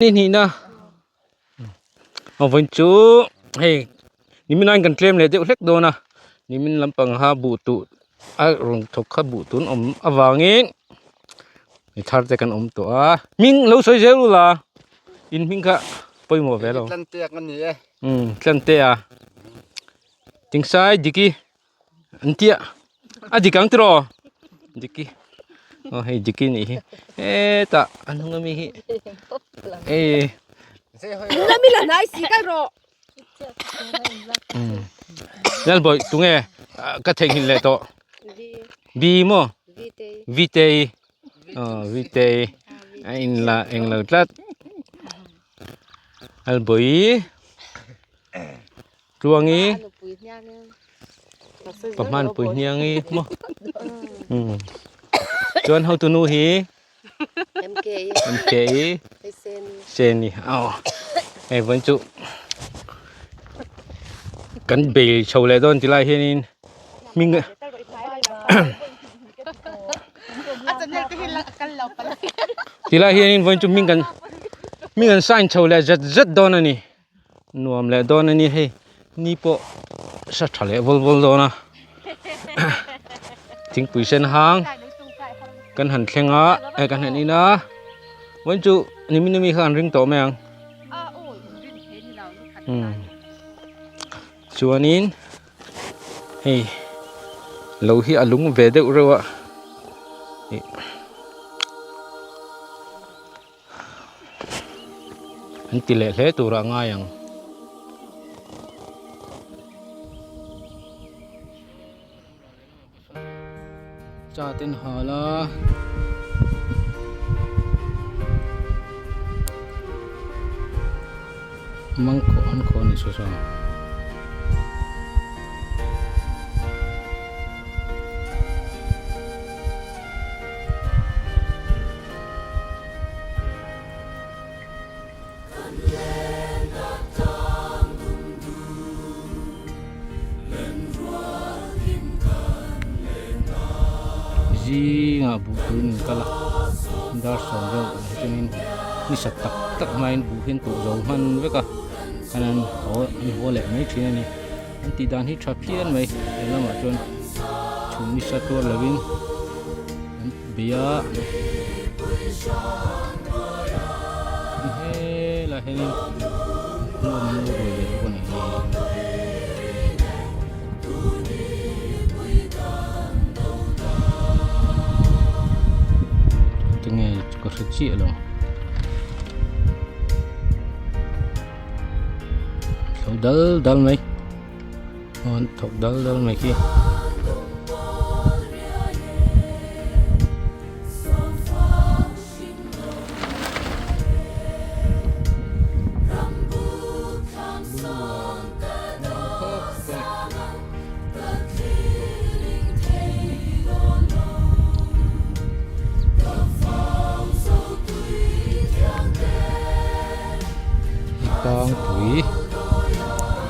Ni hnihna a vawiin chu hei nimin aiin kan tlem leh deuh hlek dawn a nimin lampang kha buh tuh a rawn thawk kha buh tun awm avangin mi thar te kan awm tawh a hming lo sawi zel ula in hming kha pawimawh ve lo tlantea tingsai diki. An tia a dik ang tiraw diki aw hei diki nih hi hetah a hnung ami hi eh Lalbawih tunge ka theihnghilh leh tawh B maw Vtei aw Vtei a inla englo tlat Lalbawih. Tluangi pa hmanpui hniangi maw chuan hotu nu hi MK Seni aw hei vawiin chu kan bei chho leh dawn ti lai hianin hming ti lai hianin vawiin chu hming kan hming an sign chho leh zet zet dawn a ni. Nuam leh dawn a ni hei ni pawh sa tha leh vawl vawl dawn a thingpui sen hang kan han thleng a eh kan han in a vawiin chu nimin ami kha an ring tawh mai ang umm chuanin hei lo hi a lung ve deuh reuh a ih. An ti leh hle turah a ngai ang. Cha ten hal a. Mangkhawh an khawh a ni saw saw. Zingah buh turin an kal a dar sawm vel ah chuanin ni sat tak tak hmain buh hi an tuh zo hman vek a khan an haw an haw leh mai thin a ni an tih dan hi tha phian mai he lamah chuan chhun nisa tuar lovin. An bei a helai hianin nuam an lo ruai ve bawk a ni. Tinge ka hre chiah lo thlo dal dal mai. An thawk dal dal mai khi. Tlangpui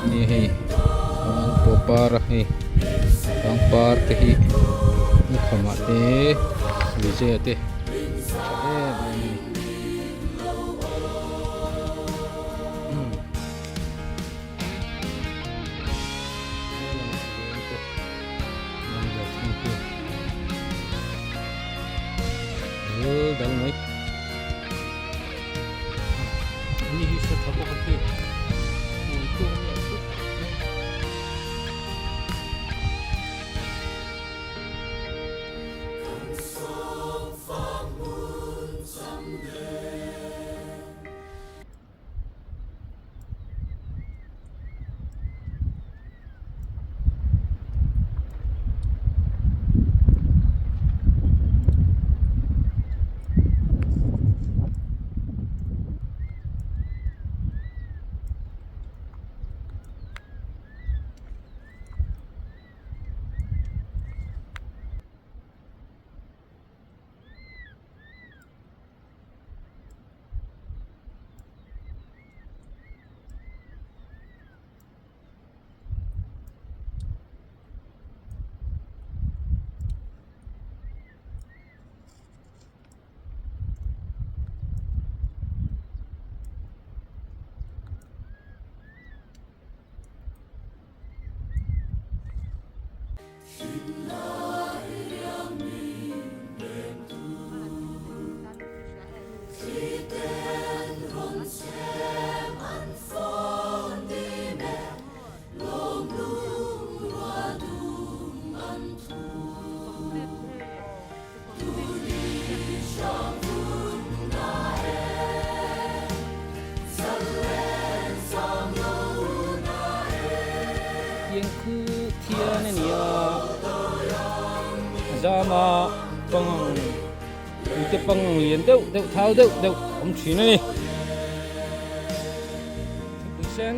ni hei pawh par a hei pangpar te hi lukham ah te vijay ah te tha em em a ni. zam a pangang ute pangang lian deuh deuh thau deuh deuh awm thin a ni. Thupui sen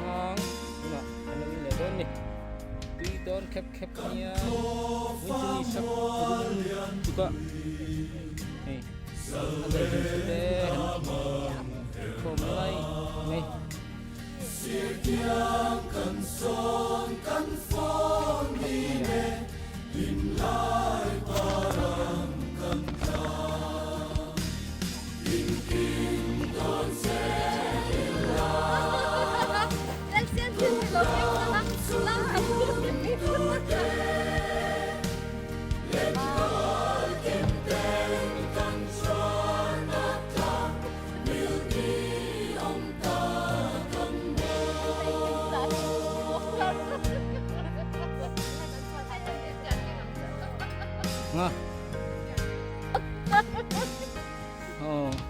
hang tunah an lo in leh dawn ni. Tui dawn khep khep nia vawiin chu ni sak rum tuk a hei a nei ding tha te han khawm lai mai.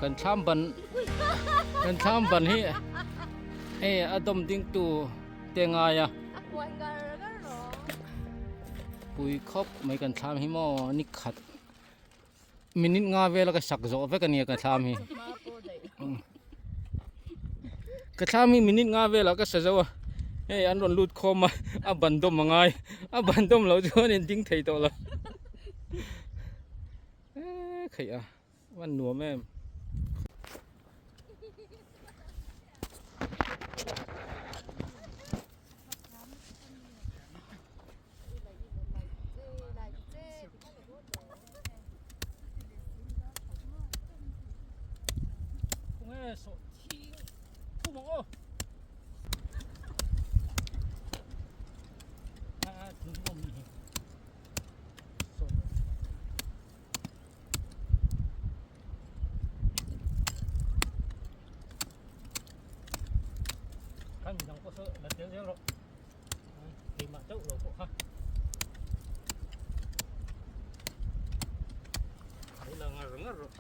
Kan thlam ban kan thlam ban hi hei a dawm ding tu te ngai a pui khawp mai kan thlam hi maw ni khat minute nga vel a ka sak zawh vek a nia ka thlam hi ka thlam hi minute nga velah ka sa zo a hei an rawn lut khawm a a ban dawm a ngai a ban dawm loh chuan in ding thei tawh lo eee kheih a a nuam em. Keimah chauh lo pawh kha lo la ngar ngar rawh.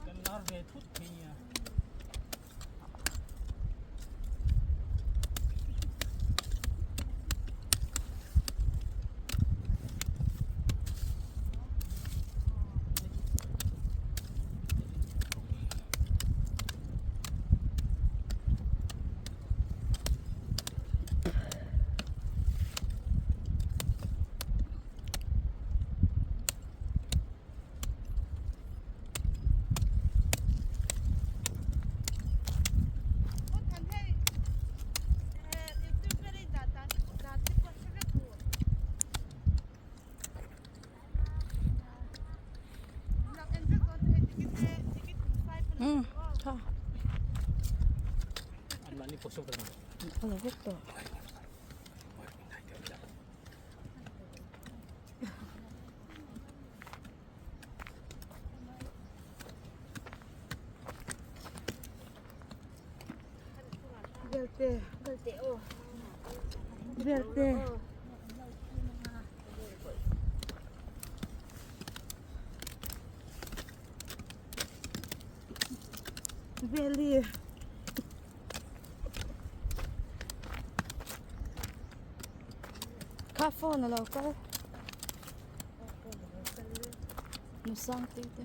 Kan lar ve thut thei nia. Kha phone a lo kal. Nusang tih te.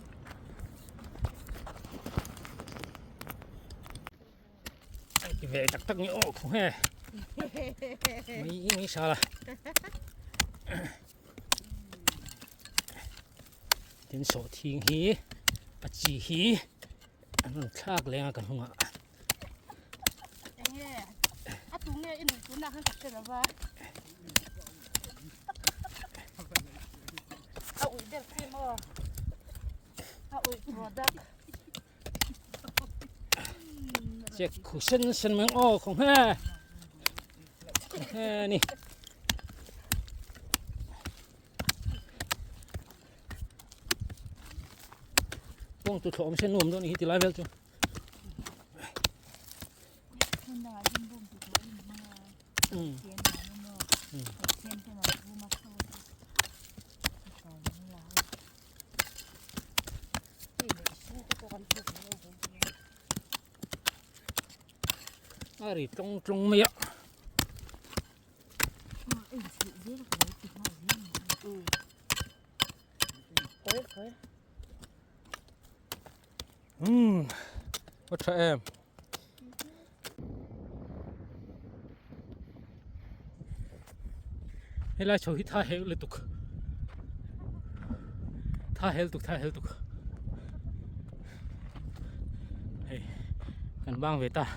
Ve tak tak ni aw khu he. Mai mai sala. Tin sawh thing hi a chi hi an rawn thlak leng a ka hnungah. Enge a tu nge i nuih tunah khan ka hre lo va. A uih ber chi maw? A uih product. Chek khu sen sen mai aw khawng he. He ni. Kawng tu thlawh awm se nuam dawn hi ti lai vel chu. A ri tlawng tlawng mai a. Umm a tha em. Helai chho hi tha hel lutuk tha hel tuk tha hel tuk hei kan bang ve ta.